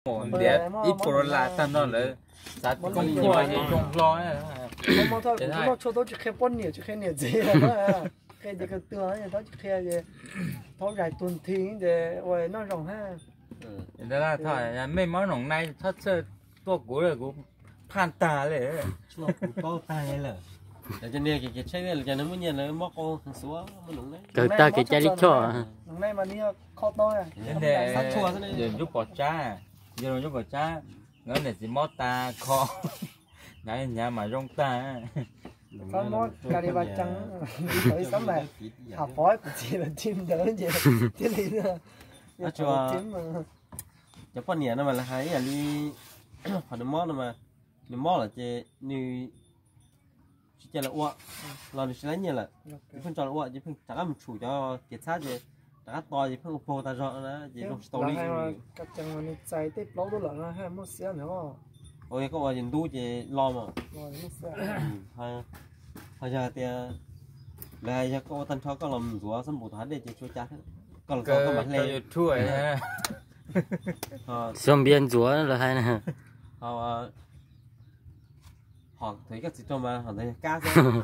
Ntiav ib puas dollar tag no lawv xav tias koj muaj zoo hlo. Noj tshuaj tau tsis qhia poj niam tsis qhia niam txiv, qhia ces kawg tuag, tau tsis qhia ces thaub zais tus nthi ces ua noj zoo hab. Mej mob noom nai txhob txhawj tuaj kuv, kuv phaj tag li. Kawg tag kev cai lij choj. Noom nai mas nws yog kho tau, ntsuj pom tsab, yog ntsuj pom tsab, nkawd niam txiv mob tas kho, hnyav hnyav mas zoo tag. Txhob mob ka li va cees, tau ib xab mais, ha pov kuv txiv lawv tsis ntawd ces thiaj li. Cov poj niam no mas lawv hais ib yam li qhov nws mob no mas, nws mob lawm ces nws tsis cia lawv ua, los nws tsis laib nyiaj lawm, ces pheej tso lawv ua ces pheej rov qab mus tshum cov kev txhab ces rov qab to ces pheej ua paug tag zog na ces zoo tsis tau li. Ua yog koj ua ces ntub ces lo mas. Ho yog tias lawv hais yog koj ua tag nrho koj los mus ntxuav xab npum tom hav dej ces tsuav cas thiab, koj los txog koj mam hle. Xyov npias ntxuav lawv hais na. Ho thaum koj txiv raug mas ho ntawd yog kab xwb,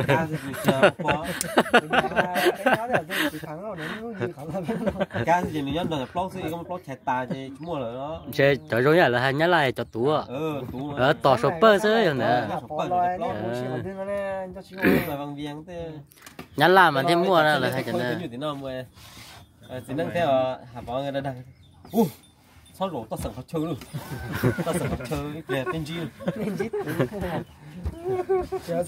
kab xwb ces nws tsis pob. Kab xwb ces nws nyob nrog cov plaub xwb, koj muab plaub chais tas ces tsis muaj lawm. Ntshe cov zoo yam lawv hais nyab laj cov tuv, lawv tos saum pawg xwb yog ntawd. Nyab laj mas thiaj muaj na lawv hais cov ntawd. Txiv neej thiab has pov dag dag, txhob zaum toj xeem qhov chaw lauj, toj xeem qhov chaw ib pliag peb ntsib. Tsis yog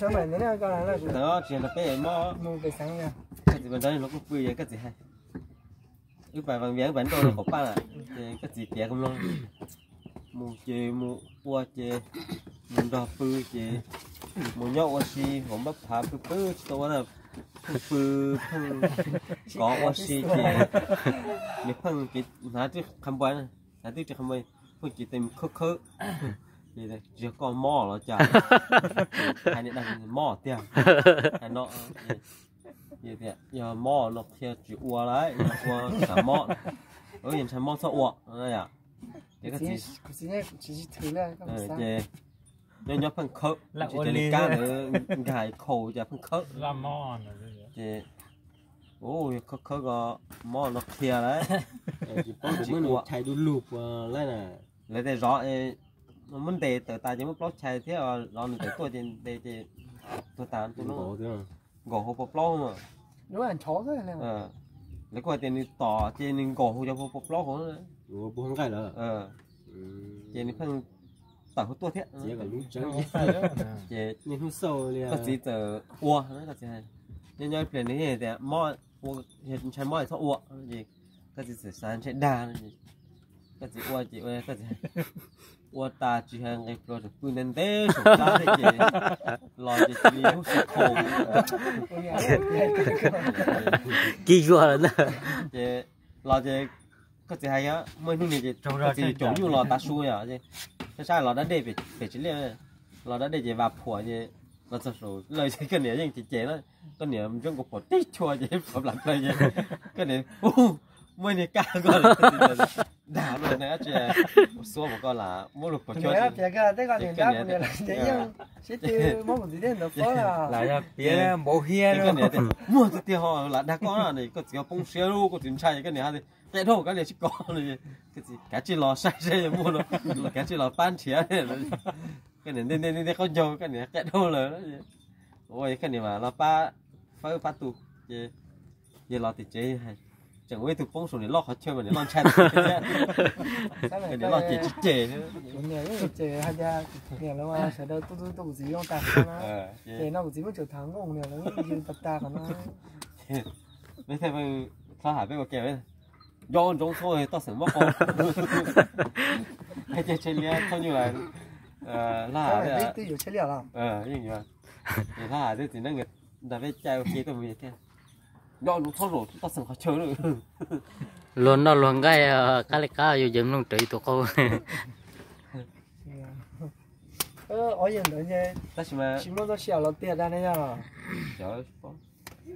peb mob, koj txiv pas nrog luag kuj pw, koj txiv hais wb pas vas vias wb pas nrauj rau qaum paj lawm ces koj txiv tiav koj mloog, mus ces mus ua ces mus nrog pw ces mus nyob ua si hauv npab phav pw pw tsis tau ua na, pheej pw pheej kov ua si ces nws pheej ces hnav twb qha npua, hnav twb tsis qha npua, pheej ces tes mus khawb khawb, tsis yog koj mob los cas, hais niam dag mob tiag, hais no, yog mob no qhia tsis ua lawm, ua xav mob, yog ntshai mob txhob ua. Ces nyob nyob pheej khawb, tsis tau li kab ntawd nkag khaus ces pheej khawb. Ces yog khawb khawb ko mob no qhia lawm, tsis paub tsis muab nws ua. Lawv tias zov muab ntes tawm tas ces muab plaub chais thiab zov nws tawm tuaj ces ntes ces tuag tas, nkaum hauv paus plaub. Lawv kuj hais tias nws tom ces nws nkaum hauv cov paus plaub hauv. Ces nws pheej tawm hauv tuaj thiab. Ces koj txiv txawm ua, nyob nyob ib pliag nws tias mob, ntshai mob txhob ua, ces koj txiv txawm xav ntshe dag, koj txiv ua ces koj txiv ua tas tsis hais nqe pluas tseem pw ntev ntev saum plab thiab ces los ces cia li hub si khaus. Kib zuag lawm ntag. Ces los ces koj txiv hais muaj ib hnub niag ces koj txiv caum nyuj los tav su yom, saib saib los dab dej pem tsis liaj, los dab dej ces vas phuam ces los txog saum lawj ces koj niam yeej ces ces na, koj niam ntsuab nkaus phuam tib chua ces phuam plam plaws ces koj niam, muaj niag kab ko dag luaj ne, tsis ua xuab mas koj lam muab luag phuam chua ces koj niam, lam yog piav npaum hiab, koj niam tias muaj tiag tiag ho lam dag koj na, koj txiv ho poob siab lauj, koj txiv ntshai ces koj niam tias qia dhau koj niam sib kov, koj txiv kav tsij los saib seb yog muaj no, kav tsij los pab nrhiav. Koj niam ntej ntej ntej qaub ncaug koj niam qia dhau lawm. Ua koj niam mas los pab fawb pab tu ces yog los tim tsev tseem ua ib tug poob saum niam loj qhov chaw mas niam loj ntshai thiab. Niam loj ces tsis cem thiab. Niam loj ces hais tias niam lawv sawv daws tuaj tuaj kuv txiv zoo tas no, ces no kuv txiv muab tsaum thav nkooj niam lawv yws tas tas qhov no. Thab ham peb ua ke nco ntsoov txhob toj xeem mob qau. Hais tias tsheb liab txhob nyuj lawm. Lab ham twb yuav tsheb liab los. Lab ham twb txiv neej nrog peb caij ua ke tuaj mus thiab. Nco ntsoov txhob zaum toj xeem qhov chaw. Luag noj luag nqaij qab li qab yus ces mloog raws yus tus qau. Tab sis mas tsis muaj txoj sia los tiag dag ne yog.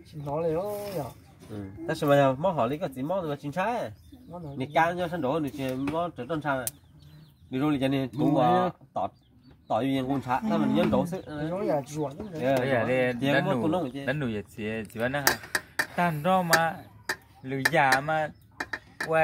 Tsis hnov li yog. Tab sis mas yog mob hom li koj txiv mob mas tsis ntshai. Niag kab nyob sab nraud nws tsis mob raws roj ntsha. Nws zoo li cov niag tub uas tom yus yeej nqus ntshav tab mas nws nyob nraud xwb. Tias muab tus noob ces dab num yawm txiv txiv vaj neeb hais, tag nrho mas lwm yam mas ua